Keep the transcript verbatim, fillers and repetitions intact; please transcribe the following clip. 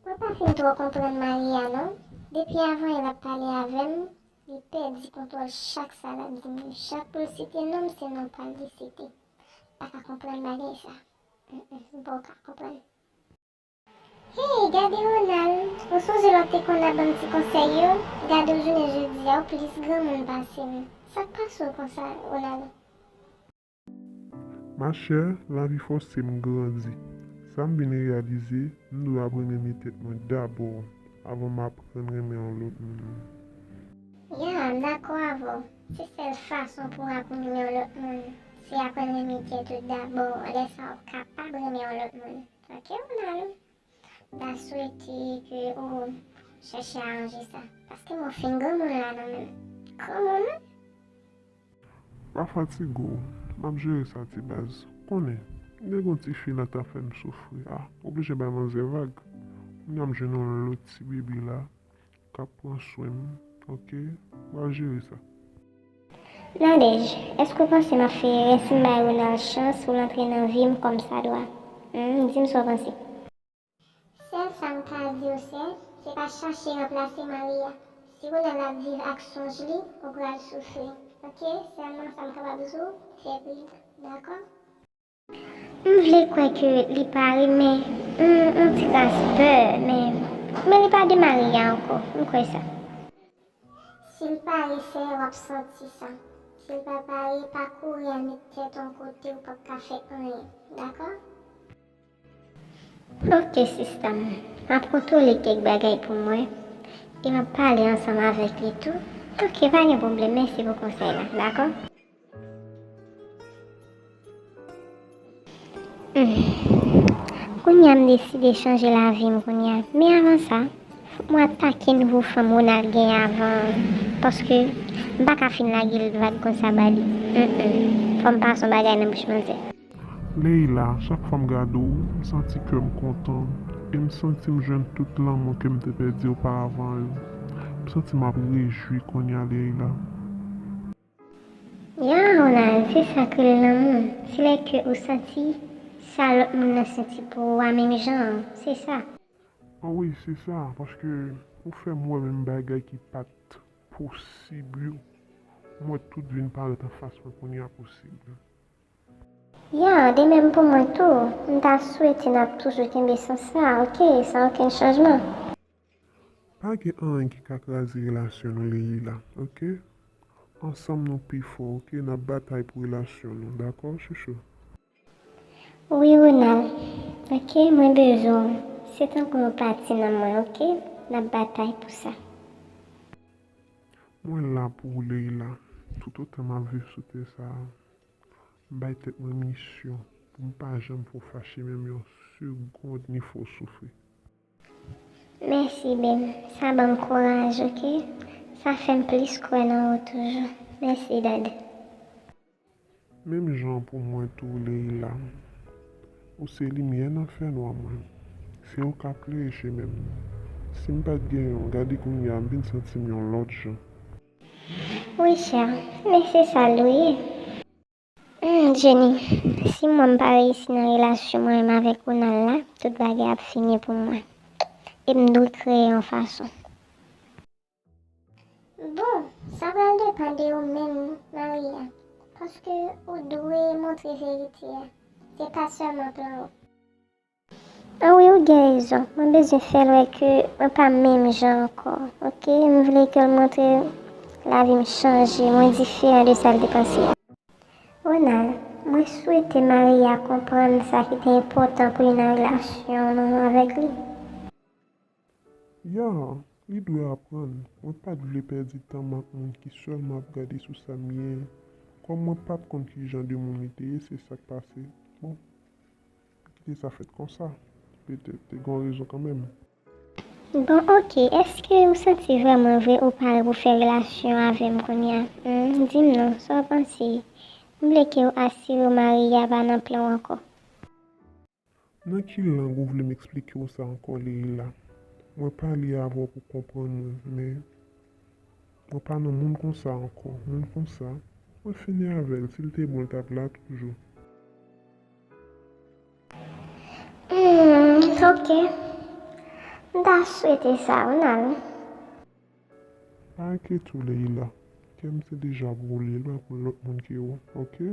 Mwen pa fin twò konprann Maria non. Depi avan yè l ap pale avè m, li pèdi kontwòl chak sa l ap di m yo. Chak pou l site non m, se non pa l li site. Pa ka konprann bagay sa. Mm, mm, m pa ka konprann. Hey, gade Ronald, ou sonje lè w te konn ap ban m ti konsèy yo? Gade w jounen jodi a, ou plis granmoun pase m. Sa k pase w konsa, Ronald? Machè, lavi fòse m grandi. Sa m vin reyalize, m dwe aprann renmen tèt mwen dabò avan m aprann renmen yon lòt moun. Ya, m dakò avè w. Se sèl fason pou w aprann renmen yon lòt moun, se aprann renmen tèt ou dabò. Lè sa a, w kapab renmen yon lòt moun. Oke, Ronald? M ta swete ke ou chèche aranje sa. Paske mwen fin granmoun la nan men m. Granmoun wi. Pa fatige w, m ap jere sa ti baz. Konnen, m te gen yon ti fi nan tan fè m soufri a, oblije bay manzè vag. Kounye a m jwenn yon lòt ti bebe la k ap pran swen m, oke? M pral jere sa. Nadège, èske w panse m ap fè erè si m bay Ronald chans pou l antre nan vi m kòmsadwa? Humm, di m sa w panse. Sèl sa m ka di w se, se pa chache ranplase Maria. Si Ronald ap viv ak sonj li, ou pral soufri. Oke, sèlman sa m kapab di w, fè prizans, dakò? M vle kwè ke li pare, men m yon ti kras pè, men, men li pa de Maria ankò, m kwè sa. Si l pare, sè, w ap santi sa. Si l pa pare, pa kouri al met tèt w yon kote ou p ap ka fè anyen, dakò? Oke sista m, m ap kontwole kèk bagay pou mwen e m ap pale ansanm avèk li tou. Oke, pa gen pwoblèm, mèsi pou konsèy la, dakò? Hmm. Kounye a m deside chanje lavi m kounye a. Men avan sa, fòk mwen atake nouvo fanm Ronald genyen avan, paske m pa ka fin lage l vag konsa ba li. Mm, mm. Fò m pase yon bagay nan bouch manzè. Leila, chak fwa m gade w, m santi kè m kontan e m santi m jwenn tout lanmou ke m te pèdi oparavan yo. M santi m ap rejwi kounye a, Leila. Ya, Ronald, se sa k rele lanmou. Se lè ke ou santi sa lòt moun nan santi pou ou a menm jan an. Se sa. An wi, se sa, paske ou fè m wè menm bagay ki pa t posib yo, m wè tout vin parèt anfas mwen kounye a posib. Ya, de menm pou mwen tou. M ta swete n ap toujou kenbe sans sa, oke, san okenn chanjman. Pa gen anyen ki ka kraze relasyon nou, Leila, oke? Ansanm nou pi fò, oke? N ap batay pou relasyon nou, dakò, chouchou? Wi, Ronald. Oke, mwen bezwen w. Se tankou yon pati nan mwen, oke? N ap batay pou sa. Mwen la pou ou, Leila. Toutotan m ap viv sou tè sa a, m bay tèt mwen misyon pou m pa janm fè w fache menm yon segonn ni fè w soufri. Mèsi, babe. Sa ban m kouraj, oke? Sa fè m plis kwè nan ou toujou. Mèsi, dad. Menm jan pou mwen tou, Leila. Ou se limyè nan fènwa mwen. Se ou k ap klere chemen m. Si m pa t genyen w, gade kounye a m vin santi m yon lòt jan. Wi, chè, men se sa l dwe ye. Humm, Jenny, si mwen m pa reyisi nan relasyon mwen menm avèk Ronald la, tout bagay ap fini pou mwen. E m dwe kreye yon fason. Bon, sa pral depann de ou menm, Maria, paske ou dwe montre verite a. Se pa sèlman plan ou. An wi, ou gen rezon. Mwen bezwen fè l wè ke mwen pa menm jan ankò, oke? M vle ke l montre lavi m chanje, mwen diferan de sa l te panse a. Ronald, mwen swete Maria konprann sa ki te enpòtan pou li nan relasyon nou avèk li. Ya, li dwe aprann. Mwen pa t vle pèdi tan m ak moun ki sèlman ap gade sou sa m ye. Kòm mwen pa t konn ki jan de moun li te ye, se sa k pase. Bon. Kite sa fèt konsa. Petèt te gen yon rezon kanmenm. Bon, oke, èske ou santi vrèman vre ou pare pou fè relasyon avè m kounye a? Hmm, di m non, sa w panse? M vle ke w asire w Maria pa nan plan w ankò. Nan ki lang ou vle m eksplike w sa ankò, Leila? Mwen pale avè w pou w konprann mwen, men mwen pa nan moun konsa ankò. Moun konsa, mwen fini avè l, si l te bon, l t ap la toujou. Hmm, oke. M ta swete sa, w nan. Pa enkyete w, Leila. Kè m te deja pou ou li, li pa pou lòt moun ke ou, oke?